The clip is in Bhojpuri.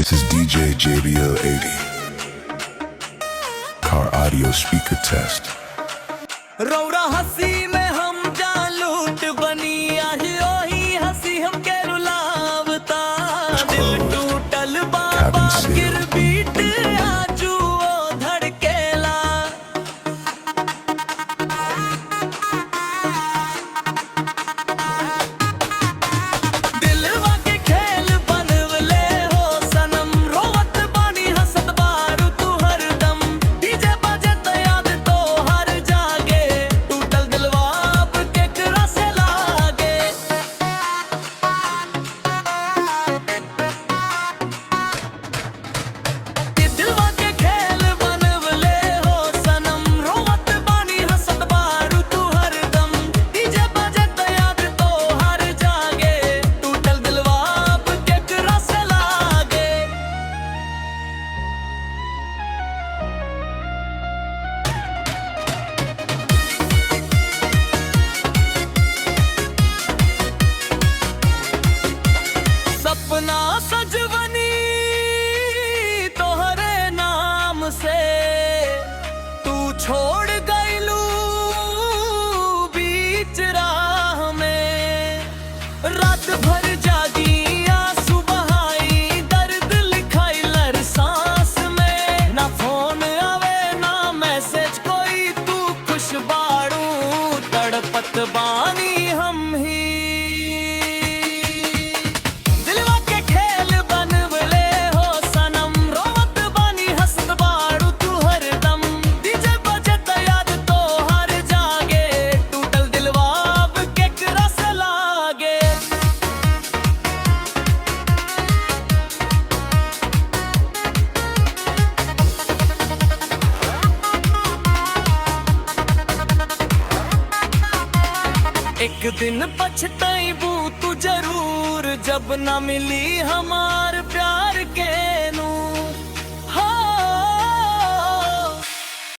This is DJ JBL 80. Car audio speaker test. रौरा हंसी में हम जान लूट बनी, आही ओही हंसी हमके रुलावता। दिल closed. टूटल बाबा Cabin sealed. गिर बीट आजू ओ धड़केला। दिलवा के खेल बनवले हो सनम, रोवत बानी हंसत बारू तू हरदम। डीजे बजे त याद तो हर जागे, टूटल दिलवा अब केकरा से लागे। दिलवा के खेल बनवले हो सनम, रोवत बानी हंसत बारू तू हरदम। डीजे बजे त याद तो हर जागे, टूटल दिलवा अब केकरा से लागे। सपना सजवनी तोहरे नाम से, तू छोड़ गईलू बीच राह में। रात भर जागी, आंसू बहाई, दर्द लिखाई हर सांस में। ना फोन आवे ना मैसेज कोई, तू खुश बाड़ू तड़पत बानी हम ही। दिलवा के खेल बनवले हो सनम, रोवत बानी हंसत बाड़ू तू हरदम। डीजे बजे त याद तो हर जागे, टूटल दिलवा अब केकरा से लागे। एक दिन पछतैबू तू जरूर, जब ना मिली हमार